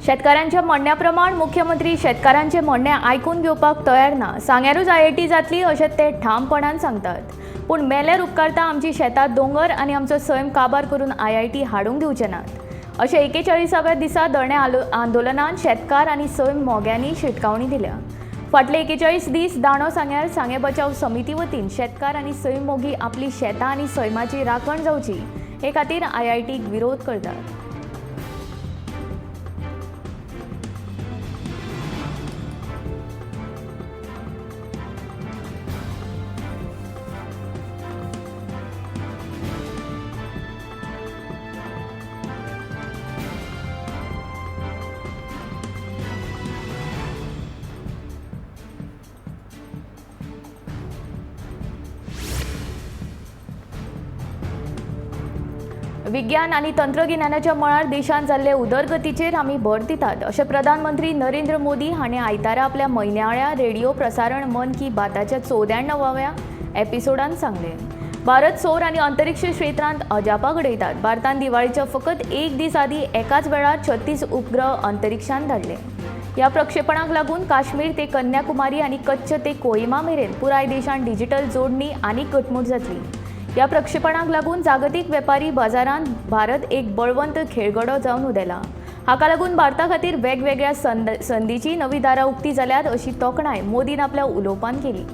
शेतकारांच्या म्हणण्या प्रमाण मुख्यमंत्री शेतकारांचे म्हणणें आयकून घेवपाक तयार ना. सांग्यारूच आयआयटी जातली अशें ते ठामपणान सांगतात, पूण मेल्यार उपकारता आमची शेतां दोंगर आनी आमचो सैम काबार करून आयआयटी हाडूंक दिवचे नात अशें 41व्या दिसा धरणे आंदोलनान शेतकार आनी सैम मोग्यांनी शिटकावणी दिल्या. फाटले 41 दीस दांडो सांग्यार सांगें बचाव समिती वतीन शेतकार आनी सैम मोगी आपली शेतां आनी सैमाची राखण जावची हे खातीर आयआयटीक विरोध करतात. विज्ञान आनी तंत्रगिन्यानाच्या मळार देशांत जाल्ले उदरगतीचेर आमी भर दितात अशें प्रधानमंत्री नरेंद्र मोदी हांणी आयतारा आपल्या म्हयन्याळ्या रेडिओ प्रसारण मन की बाताच्या 94व्या एपिसोडान सांगलें. भारत सौर आनी अंतरिक्ष क्षेत्रांत अजापां घडयतात. भारतान दिवाळीच्या फकत एक दीस आदीं एकाच वेळार 36 उपग्रह अंतरिक्षांत धाडले. ह्या प्रक्षेपणाक लागून काश्मीर ते कन्याकुमारी आनी कच्छ ते कोहिमा मेरेन पुराय देशांत डिजिटल जोडणी आनीक घटमूट जातली. ह्या प्रक्षेपणाक लागून जागतीक वेपारी बाजारांत भारत एक बळवंत खेळगडो जावन उदेला. हाका लागून भारता खातीर वेगवेगळ्या संदीची नवी दारां उक्ती जाल्यात अशी तोखणाय मोदीन आपल्या उलोवपान केली.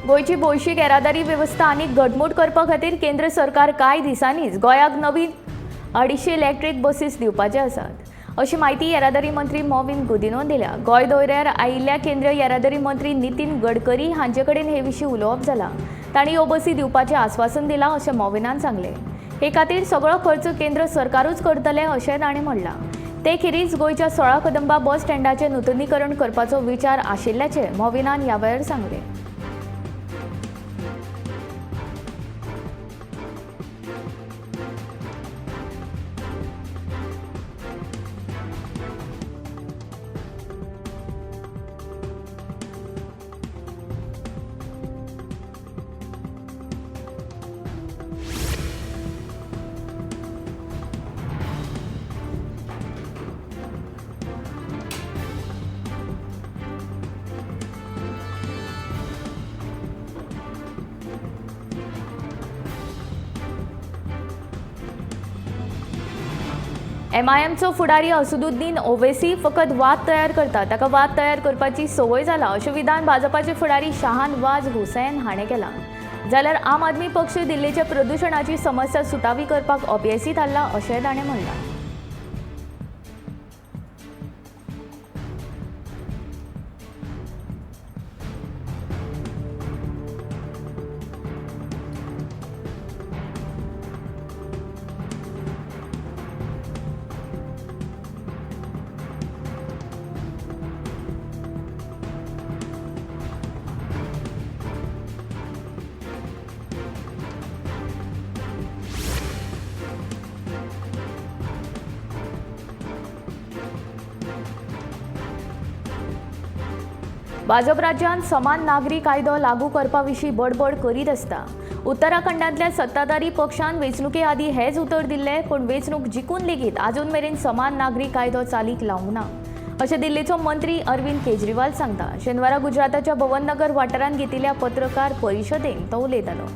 गोंयची भौशीक येरादारी वेवस्था आनीक घटमूट करपा खातीर केंद्र सरकार कांय दिसांनीच गोंयाक नवीन 250 इलेक्ट्रीक बसीस दिवपाचे आसात अशी म्हायती येरादारी मंत्री मॉविन गुदिन्होन दिल्या. गोंय दौऱ्यार आयिल्ल्या केंद्रीय येरादारी मंत्री नितीन गडकरी हांचे कडेन हे विशीं उलोवप जालां. तांणी ह्यो बसी दिवपाचें आस्वासन दिलां अशें मॉविनान सांगलें. हे खातीर सगळो खर्च केंद्र सरकारूच करतलें अशें ताणें म्हणलां. ते खेरीज गोंयच्या 16 कदंबा बस स्टँडाचें नुतनीकरण करपाचो विचार आशिल्ल्याचें मॉविनान ह्या वेळार सांगलें. एमआयएमचो फुडारी असदुद्दीन ओवेसी फकत वाद तयार करता, ताका वाद तयार करपाची संवय जाला अशें विधान भाजपाचे फुडारी शाहनवाज हुसैन हाणें केलां. जाल्यार आम आदमी पक्ष दिल्लीच्या प्रदुशणाची समस्या सुटावी करपाक अपेसी थारला अशें ताणें म्हणलां. भाजप राज्यांत समान नागरी कायदो लागू करपा विशीं बडबड करीत आसता. उत्तराखंडांतल्या सत्ताधारी पक्षान वेंचणुके आदीं हेच उतर दिल्लें, पूण वेंचणूक जिखून लेगीत आजून मेरेन समान नागरी कायदो चालीक लावंक ना अशें दिल्लीचो मंत्री अरविंद केजरीवाल सांगता. शेनवारा गुजराताच्या भवननगर वाठारांत घेतिल्ल्या पत्रकार परिशदेंत तो उलयतालो.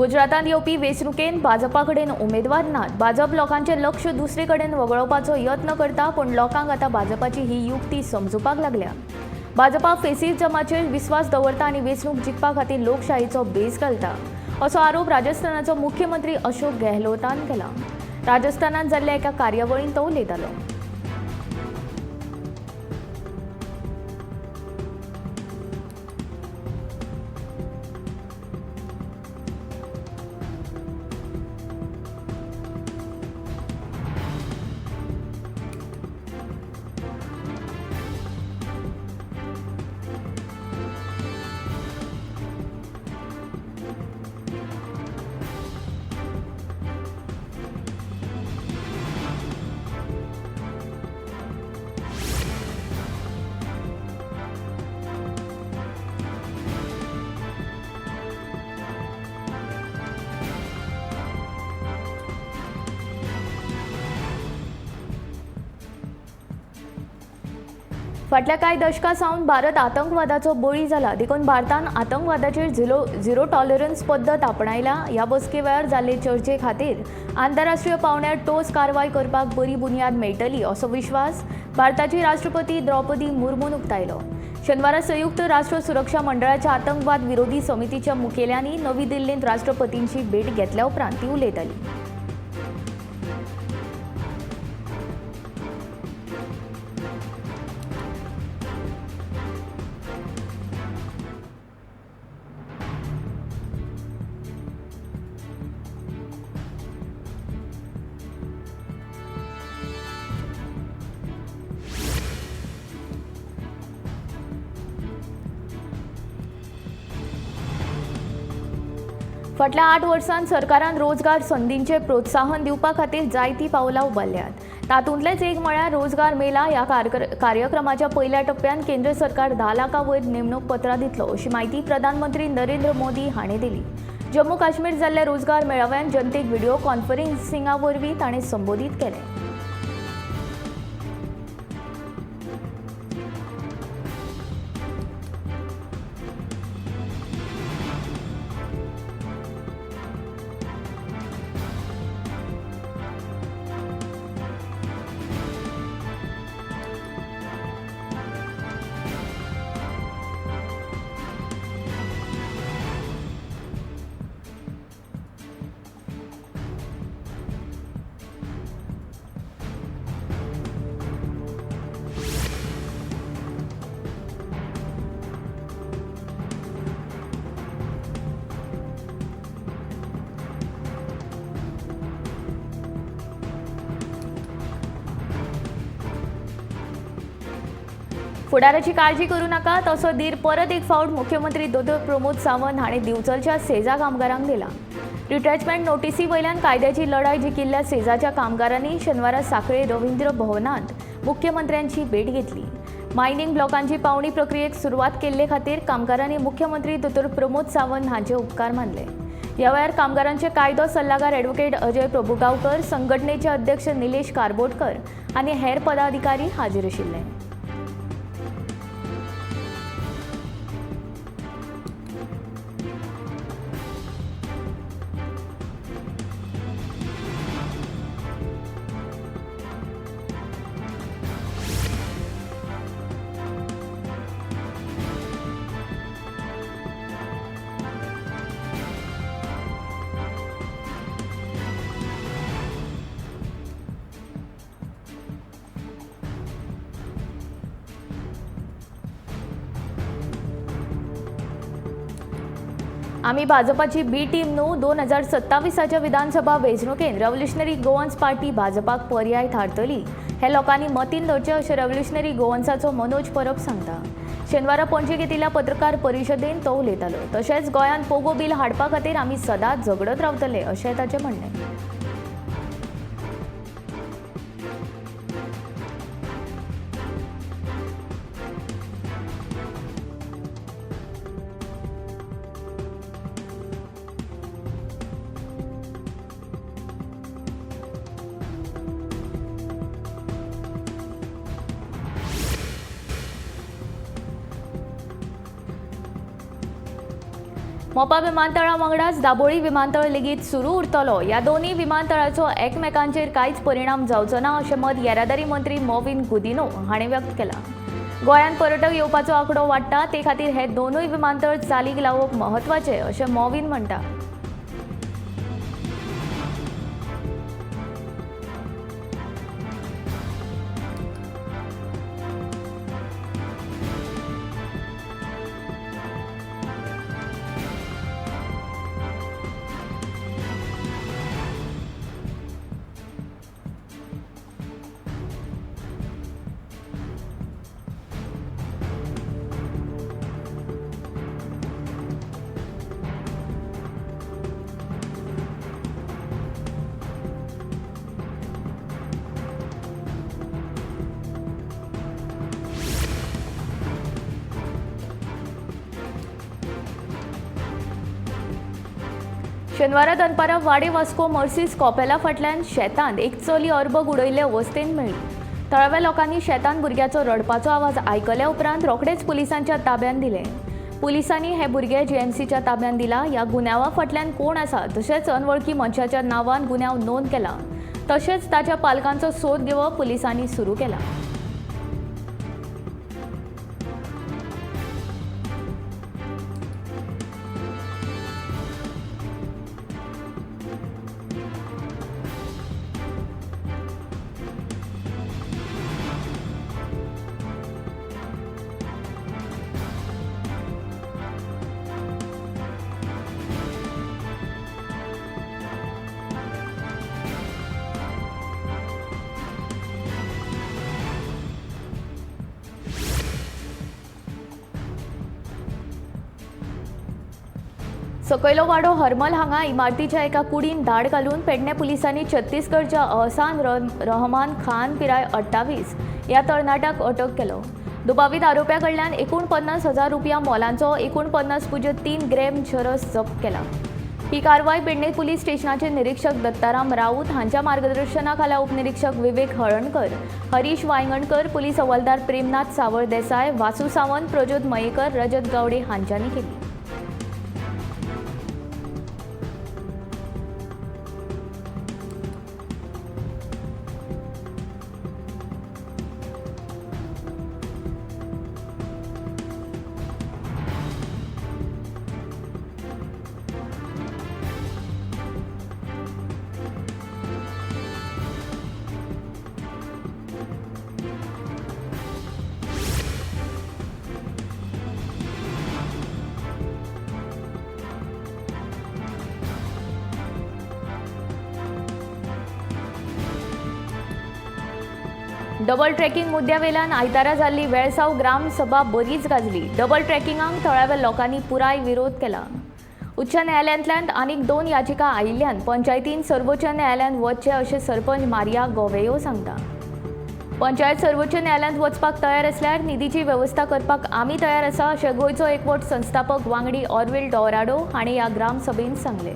गुजरातांत येवपी वेंचणुकेंत भाजपा कडेन उमेदवार नात. भाजप लोकांचें लक्ष दुसरे कडेन वगळोवपाचो यत्न करता, पूण लोकांक आतां भाजपाची ही युक्ती समजुपाक लागल्या. भाजपा फेसिजमाचेर विस्वास दवरता आनी वेंचणूक जिखपा खातीर लोकशाहीचो बेस घालता, असो आरोप राजस्थानाचो मुख्यमंत्री अशोक गेहलोतान केला. राजस्थानात जाल्ल्या एका कार्यावळींत तो उलयतालो. फाटल्या कांय दशकां सावन भारत आतंकवादाचो बळी जाला, देखून भारतान आतंकवादाचेर झिरो टॉलरन्स पद्दत आपणायल्या. ह्या बसके वेळार जाल्ले चर्चे खातीर आंतरराष्ट्रीय पांवड्यार ठोस कारवाय करपाक बरी बुन्याद मेळटली असो विश्वास भारताची राष्ट्रपती द्रौपदी मुर्मून उक्तायलो. शेनवारा संयुक्त राष्ट्र सुरक्षा मंडळाच्या आतंकवाद विरोधी समितीच्या मुखेल्यांनी नवी दिल्लींत राष्ट्रपतींची भेट घेतल्या उपरांत ती उलयताली. फाटल्या 8 वर्सांत सरकारान रोजगार संदींचें प्रोत्साहन दिवपा खातीर जायतीं पावलां उबारल्यांत. तातूंतलेंच एक म्हळ्यार रोजगार मेला ह्या कार्यक्रमाच्या पयल्या टप्प्यांत केंद्र सरकार 10 लाखां वयर नेमणूक पत्रां दितलो अशी म्हायती प्रधानमंत्री नरेंद्र मोदी हांणी दिली. जम्मू काश्मीर जाल्ल्या रोजगार मेळाव्यान जनतेक व्हिडिओ कॉन्फरन्सिंगा वरवीं ताणें संबोधीत केलें. फुडाराची काळजी करूं नाका तसो धीर परत एक फावट मुख्यमंत्री दोतोर प्रमोद सावंत हांणी दिवचलच्या सेजा कामगारांक दिला. रिट्रॅचमेंट नोटीसी वयल्यान कायद्याची लढाय जिखिल्ल्या सेजाच्या कामगारांनी शेनवारा सांखळे रवींद्र भवनांत मुख्यमंत्र्यांची भेट घेतली. मायनिंग ब्लॉकांची पावणी प्रक्रियेक सुरवात केल्ले खातीर कामगारांनी मुख्यमंत्री दोतोर प्रमोद सावंत हांचे उपकार मानले. ह्या वेळार कामगारांचे कायदो सल्लागार ॲडव्होकेट अजय प्रभुगांवकर, संघटनेचे अध्यक्ष निलेश कारबोटकर आनी हेर पदाधिकारी हाजीर आशिल्ले. आमी भाजपाची बी टीम न्हू 2027 विधानसभा वेंचणुकेंत रेव्होल्युशनरी गोवन्स पार्टी भाजपाक पर्याय थारतली हे लोकांनी मतीन धरचें अशें रेव्होल्युशनरी गोवन्साचो मनोज परब सांगता. शेनवारा पणजे घेतिल्ल्या पत्रकार परिशदेंत तो उलयतालो. तशेंच गोंयांत पोगो बील हाडपा खातीर आमी सदांच झगडत रावतले अशें ताचें म्हणणें. मोपा विमानतळा वांगडाच दाबोळी विमानतळ लेगीत सुरू उरतलो. ह्या दोनूय विमानतळाचो एकमेकांचेर कांयच परिणाम जावचो ना अशें मत येरादारी मंत्री मॉविन गुदिन्हो हांणी व्यक्त केलां. गोंयांत पर्यटक येवपाचो आंकडो वाडटा ते खातीर हे दोनूय विमानतळ चालीक लावप म्हत्वाचें अशें मॉविन म्हणटा. शेनवारा दनपारां वाडे वास्को मर्सीस कॉपेला फाटल्यान शेतांत एक चली अर्बग उडयल्ले अवस्थेंत मेळ्ळी. थळाव्या लोकांनी शेतांत भुरग्याचो रडपाचो आवाज आयकल्या उपरांत रोखडेच पुलिसांच्या ताब्यांत दिले. पुलिसांनी हे भुरगे जीएमसीच्या ताब्यांत दिला. ह्या गुन्यांवा फाटल्यान कोण आसा तशेंच अनवळखी मनशाच्या नांवान गुन्यांव नोंद केला तशेंच ताच्या पालकांचो सोद घेवप पुलिसांनी सुरू केला. सकयलो वाडो हरमल हांगा इमारतीच्या एका कुडीन धाड घालून पेडणे पुलिसांनी छत्तीसगडच्या अहसान रहमान खान पिराय 28 ह्या तरणाट्याक अटक केलो. दुबावीत आरोप्या कडल्यान 49,000 रुपया मोलांचो 49.3 ग्रॅम चरस जप्त केला. ही कारवाय पेडणे पुलीस स्टेशनाचे निरीक्षक दत्ताराम राऊत हांच्या मार्गदर्शनाखाला उपनिरीक्षक विवेक हळणकर, हरीश वायंगणकर, पुलीस हवालदार प्रेमनाथ सावळ देसाय, वासू सावंत, प्रज्योत मयेकर, रजत गावडे हांच्यांनी केली. डबल ट्रॅकिंग मुद्द्यावेल्यान आयतारा जाल्ली वेळसाव ग्रामसभा बरीच गाजली. डबल ट्रॅकिंगाक थळाव्या लोकांनी पुराय विरोध केला. उच्च न्यायालयांतल्यान आनीक 2 याचिका आयिल्ल्यान पंचायतीन सर्वोच्च न्यायालयांत वचचें अशें सरपंच मारिया गोवेयो सांगता. पंचायत सर्वोच्च न्यायालयांत वचपाक तयार आसल्यार निधीची वेवस्था करपाक आमी तयार आसा अशें गोंयचो एकवट संस्थापक वांगडी ऑरविल डोराडो हांणी ह्या ग्रामसभेंत सांगलें.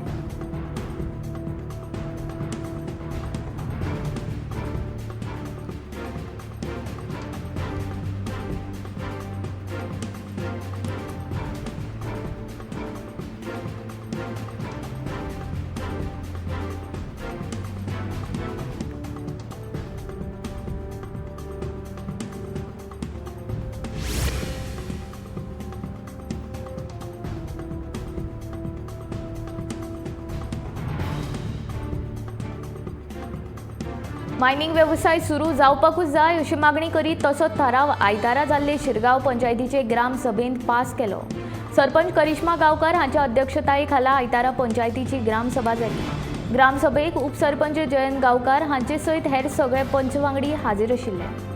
मायनिंग वेवसाय सुरू जावपाकूच जाय अशी मागणी करीत तसो थाराव आयतारा जाल्ले शिरगांव पंचायतीचे ग्रामसभेंत पास केलो. सरपंच करिश्मा गांवकर हांच्या अध्यक्षताये खाला आयतारा पंचायतीची ग्रामसभा जाली. ग्रामसभेक उपसरपंच जयंत गांवकार हांचे सयत हेर सगळे पंच वांगडी हाजीर आशिल्ले.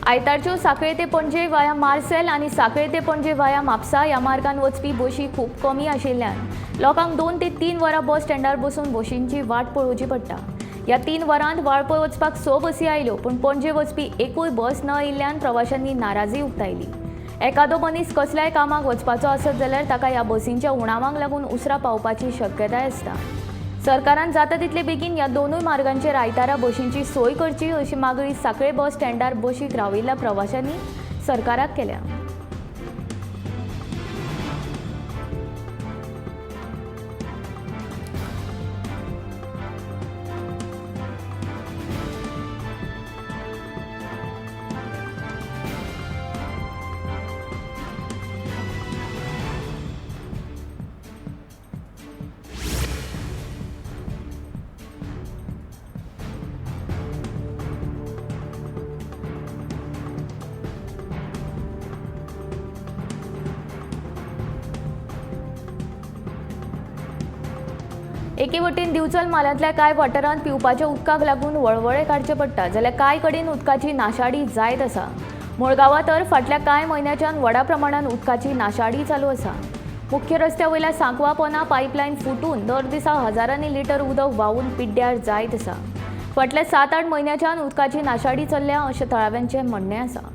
आयतारच्यो सांखळे ते पणजे वाया मार्सेल आनी सांखळे ते पणजे वाया म्हापसा ह्या मार्गान वचपी बशी खूब कमी आशिल्ल्यान लोकांक 2 ते 3 वरां बस स्टँडार बसून बशींची वाट पळोवची पडटा. ह्या 3 वरांत वाळपय वचपाक 6 बसी आयल्यो, पूण पणजे वचपी एकूय बस न आयिल्ल्यान प्रवाशांनी नाराजी उक्तायली. एकादो मनीस कसल्याय कामाक वचपाचो आसत जाल्यार ताका ह्या बसींच्या उणावांक लागून उसरां पावपाची शक्यताय आसता. सरकारान जाता तितले बेगीन ह्या दोनूय मार्गांचेर आयतारा बशींची सोय करची अशी मागणी सांखळे बस स्टँडार बशीक राविल्ल्या प्रवाशांनी सरकाराक केल्या. एके वटेन दिवचल म्हालांतल्या कांय वाठारांत पिवपाच्या उदकाक लागून वळवळे काडचे पडटा, जाल्यार कांय कडेन उदकाची नाशाडी जायत आसा. मुळगांवां तर फाटल्या कांय म्हयन्याच्यान व्हडा प्रमाणान उदकाची नाशाडी चालू आसा. मुख्य रस्त्या वयल्या सांकवा पोना पायपलायन फुटून दर दिसा हजारांनी लिटर उदक व्हांवून पिड्ड्यार जायत आसा. फाटल्या 7-8 म्हयन्याच्यान उदकाची नाशाडी चल्ल्या अशें थळाव्यांचें म्हणणें आसा.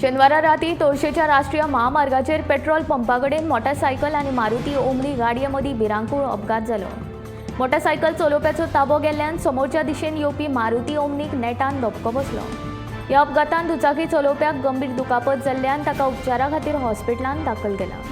शेनवारा राती तोरशेच्या राष्ट्रीय महामार्गाचेर पेट्रोल पंपा कडेन मोटारसायकल आनी मारुती ओमनी गाडये मदीं भिरांकूळ अपघात जालो. मोटारसायकल चलोवप्याचो ताबो गेल्ल्यान समोरच्या दिशेन येवपी मारुती ओमनीक नेटान धपको बसलो. ह्या अपघातान दुचाकी चलोवप्याक गंभीर दुखापत जाल्ल्यान ताका उपचारा खातीर हॉस्पिटलांत दाखल केला.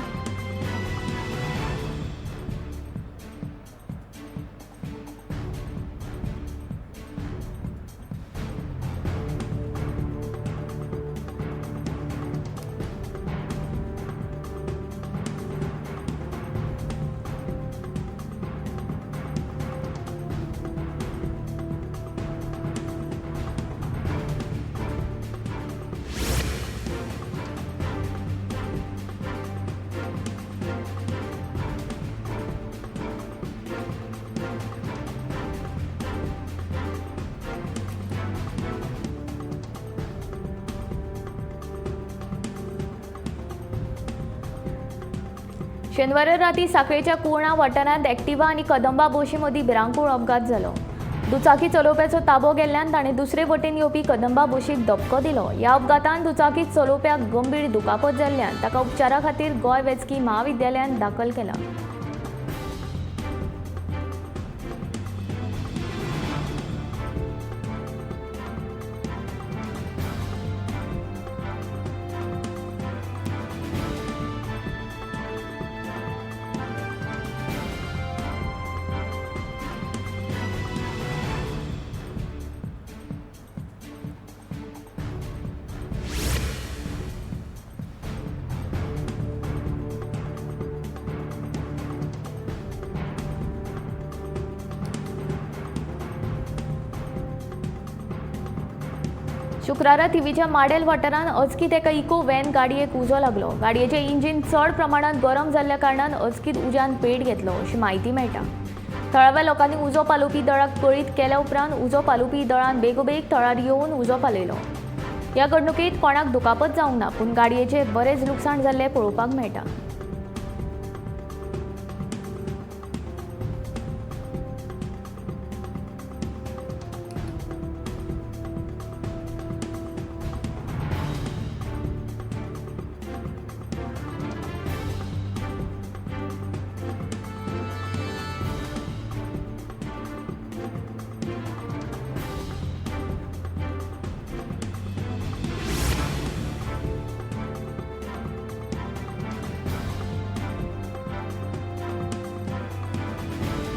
शेनवारा राती सांखळेच्या कुर्णा वाठारांत एक्टिवा आनी कदंबा बशी मदीं भिरांकूळ अपघात जालो. दुचाकी चलोवप्याचो ताबो गेल्ल्यान ताणें दुसरे वटेन येवपी कदंबा बशीक धपको दिलो. ह्या अपघातान दुचाकी चलोवप्याक गंभीर दुखापत जाल्ल्यान ताका उपचारा खातीर गोंय वैजकी म्हाविद्यालयांत दाखल केला. शुक्रारा थिवीच्या माडेल वाठारांत अचकीत एका इको व्हॅन गाडयेक उजो लागलो. गाडयेचें इंजीन चड प्रमाणांत गरम जाल्ल्या कारणान अचकीत उज्यान पेट घेतलो अशी म्हायती मेळटा. थळाव्या लोकांनी उजो पालोवपी दळाक कळीत केल्या उपरांत उजो पालोवपी दळान बेगोबेग थळार येवन उजो पालयलो. ह्या घडणुकेंत कोणाक दुखापत जावंक ना, पूण गाडयेचें बरेंच लुकसाण जाल्लें पळोवपाक मेळटा.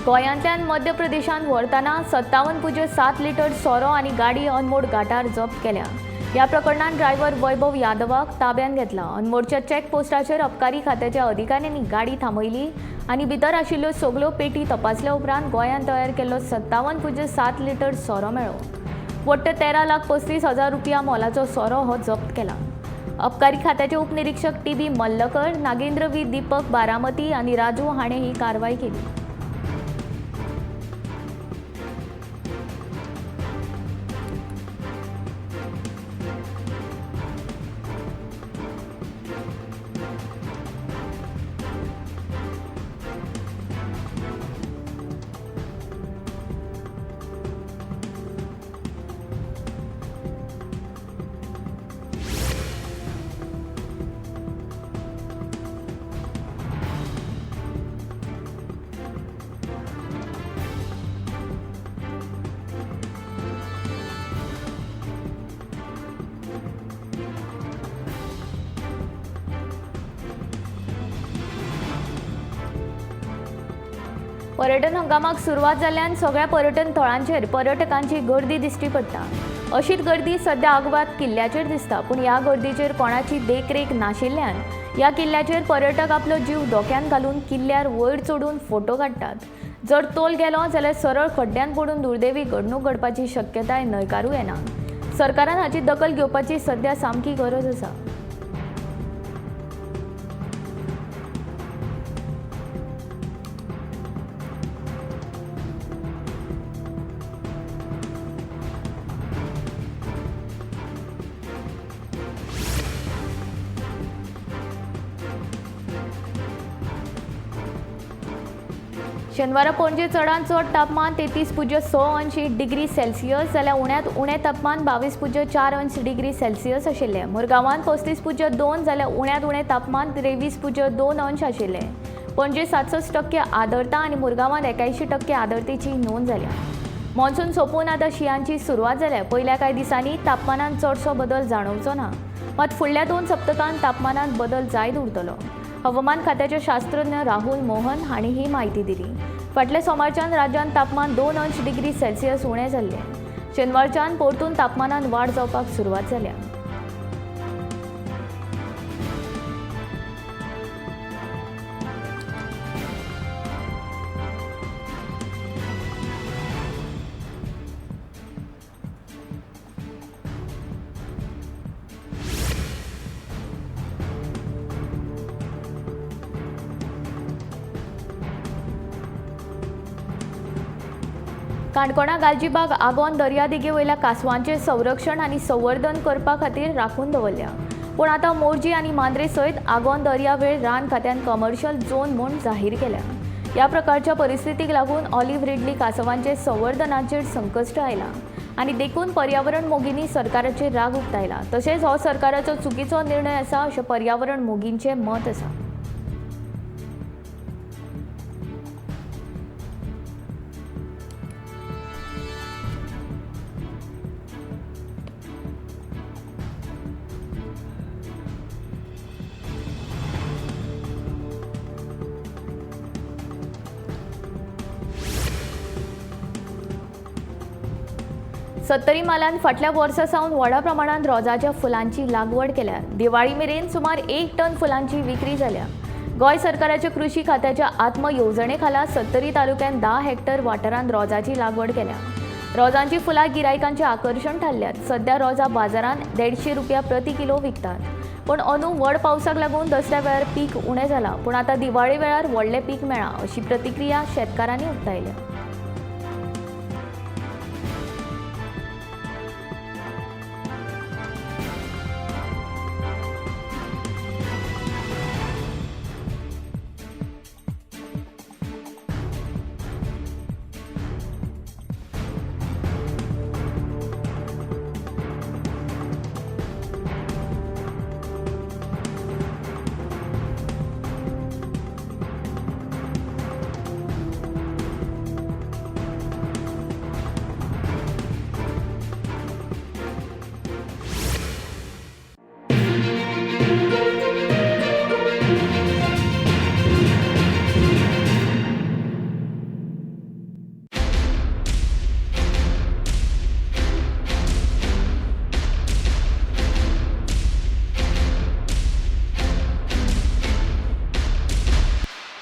गोंयांतल्यान मध्य प्रदेशांत व्हरतना 57.7 लिटर सोरो आनी गाडी अनमोड घाटार जप्त केल्या. ह्या प्रकरणांत ड्रायव्हर वैभव यादवाक ताब्यांत घेतला. अनमोडच्या चेकपोस्टाचेर अबकारी खात्याच्या अधिकाऱ्यांनी गाडी थांबयली आनी भितर आशिल्ल्यो सगल्यो पेटी तपासल्या उपरांत गोंयांत तयार केल्लो 57.7 लिटर सोरो मेळ्ळो. वट्ट 13,35,000 रुपया मोलाचो सोरो हो जप्त केला. अबकारी खात्याचे उपनिरीक्षक टी बी मल्लकर, नागेंद्र व्ही दीपक बारामती आनी राजू हाणें ही कारवाय केली. पर्यटन हंगामाक सुरवात जाल्ल्यान सगळ्या पर्यटन थळांचेर पर्यटकांची गर्दी दिश्टी पडटा. अशीच गर्दी सध्या आगवाद किल्ल्याचेर दिसता, पूण ह्या गर्दीचेर कोणाची देखरेख नाशिल्ल्यान ह्या किल्ल्याचेर पर्यटक आपलो जीव धोक्यांत घालून किल्ल्यार वयर चडून फोटो काडटात. जर तोल गेलो जाल्यार सरळ खड्ड्यान पडून दुर्दैवी घडणूक घडपाची शक्यताय न्हयकारूं येना. सरकारान हाची दखल घेवपाची सध्या सामकी गरज आसा. शेनवारा पणजे चडांत चड तापमान 33.6 अंश डिग्री सेल्सियस जाल्यार उण्यांत उणें तापमान 22.4 अंश डिग्री सेल्सियस आशिल्लें. मुरगांवांत 35.2 जाल्यार उण्यांत उणें तापमान 23.2 अंश आशिल्लें. पणजे 67% आर्द्रता आनी मुरगांवांत 81% आर्द्रतेची नोंद जाल्या. मॉन्सून सोंपून आतां शिंयाची सुरवात जाल्या. पयल्या कांय दिसांनी तापमानांत चडसो बदल जाणवचो ना, मात फुडल्या 2 सप्तकांत तापमानांत बदल जायत उरतलो. हवामान खात्याचे शास्त्रज्ञ राहुल मोहन हांणी ही म्हायती दिली. फाटल्या सोमारच्यान राज्यांत तापमान 2 अंश डिग्री सेल्सियस उणें जाल्लें. शेनवारच्यान परतून तापमानांत वाड जावपाक सुरवात जाल्या. काणकोणा गालजीबाग आगोंद दर्यादेगे वयल्या कांसवांचें संरक्षण आनी संवर्धन करपा खातीर राखून दवरल्या, पूण आतां मोरजी आनी मांद्रे सयत आगोंद दर्यावेळ रान खात्यान कमर्शियल झोन म्हूण जाहीर केल्या. ह्या प्रकारच्या परिस्थितीक लागून ऑलिव्ह रिडली कांसवांचे संवर्धनाचेर संकश्ट आयलां आनी देखून पर्यावरण मोगींनी सरकाराचेर राग उक्तायला. तशेंच हो सरकाराचो चुकीचो निर्णय आसा अशें पर्यावरण मोगींचें मत आसा. सत्तरी म्हालांत फाटल्या वर्सा सावन व्हडा प्रमाणांत रोजाच्या फुलांची लागवड केल्या. दिवाळी मेरेन सुमार 1 टन फुलांची विक्री जाल्या. गोंय सरकाराच्या कृशी खात्याच्या आत्म येवजणे खाला सत्तरी तालुक्यांत 10 हेक्टर वाठारांत रोजाची लागवड केल्या. रोजांची फुलां गिरायकांचें आकर्शण थारल्यात. सध्या रोजां बाजारांत 150 रुपया प्रति किलो विकतात, पूण अंदू व्हड पावसाक लागून दसऱ्या वेळार पीक उणें जालां, पूण आतां दिवाळे वेळार व्हडलें पीक मेळ्ळां अशी प्रतिक्रिया शेतकारांनी उक्तायल्या.